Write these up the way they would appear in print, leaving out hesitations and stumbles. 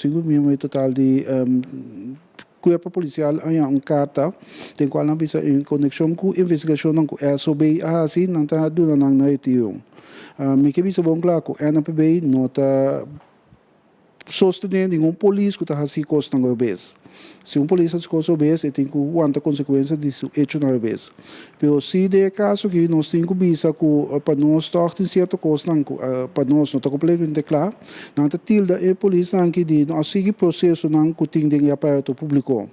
5 miembro total di kuerpo polisial a haña un karta den kual nan bisa en konekshon ku investigashonnan ku SOB a hasi, nan ta duna nan na retiro. Mi ke bisa bon kla ku NPB no ta sostené ningun polis ku ta hasi kosnan robes. Si un polis hasi kos robes, e tin ku wanta konsekuensia di su echonan robes. Pero si den e kaso aki nos tin ku bisa ku pa nos tòg tin sierto kosnan ku pa nos no ta kompletamente kla, nan ta tilda e polisnan aki di no a sigui prosesonan ku tin den e aparato públiko.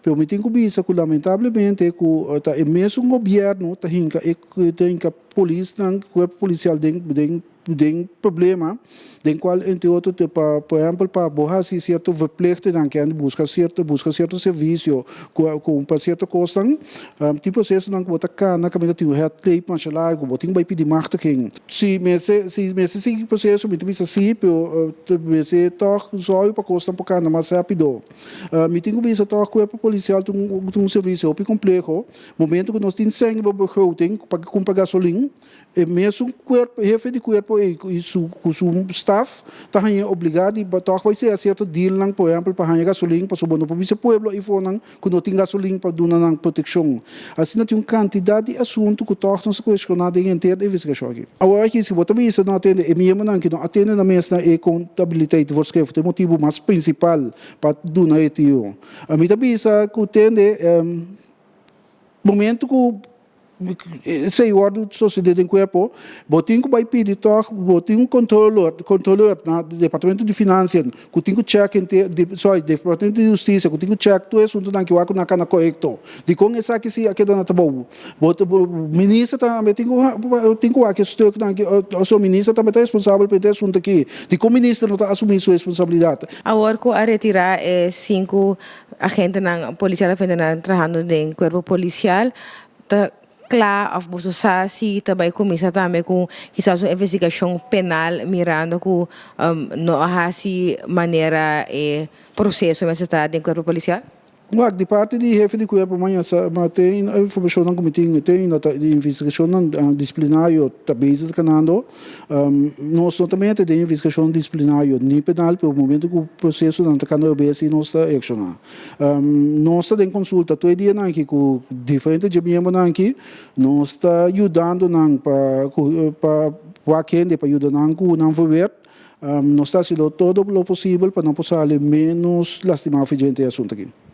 Pero mi tin ku bisa ku lamentablemente ku ta e mesun gobièrnu ta hinka e ta hinka polisnan, kuerpo polisial den problema, den kual entre otro te pa por ehèmpel pa bo hasi sierto verplichtingnan ke buska sierto servisio ku pa sierto kosnan tin prosesonan ku bo ta kana kaminda tin un red tape masha largu, bo tin ku bai pidi machtiging. Si mester sigui proseso, mi ta bisa si, pero mester tòg zòru pa kosnan por kana mas rápido. Mi tin ku bisa tòg kuerpo polisial ta un servisio hopi kompleho. Momento ku nos tin sèn riba begroting pa kumpra gasolin, e mesun kuerpo, hefe di kuerpo i ku su staf ta haña obligá di tòg bai sea sierto dealnan, por ehèmpel pa haña gasolin, pasobra bo no por bisa pueblo eifonan ku no tin gasolin pa duna nan protekshon. Asina tin un kantidat di asuntu ku tòg nos ta kuestioná den henter e investigashon aki. Awor aki si bo ta bisa no atende e miembronan ku no atende nan mes na e kontabiliteit voorschrift, e motibu mas prinsipal pa duna retiro. Mi ta bisa ku tende momento ku esei wòrdu sosodé den kuerpo, bo tin ku bai pidi tòg, bo tin un controleur na departamento di finansia ku tin ku check henter, sorry, departamento di hustisia ku tin ku check tur e asuntunan ki wak ku nan kana korekto. Dikon esaki si a keda na trabou? Bo minister tambe tin ku wak e stuknan ki, so minister tambe ta responsabel pa e asuntu aki. Dikon minister no ta asumí su responsabilidat? Awor ku a retirá e sinku agentenan polisial, agentenan trahando den kuerpo polisial, ta kla òf boso sa si ta bai kuminsá tambe ku kisas un investigashon penal mirando ku no a hasi manera e proseso mester ta den kuerpo polisial? Wak, di parti di hefe di kuerpo maña sa ma tin informashonnan ku mi tin, tin ta di investigashonnan disiplinario ta bezig ta kanando. Nos no ta mete den investigashon disiplinario ni penal, pero momento ku prosesonan ta kanda robes si nos ta reakshoná. Nos ta den konsulta tur e dianan aki ku diferente dje miembronan aki, nos ta yudando nan pa wak hende pa yuda nan ku nan verweer. Nos ta hasiendo todo lo posibel pa nan por sali menos lastimá for djente e asuntu aki.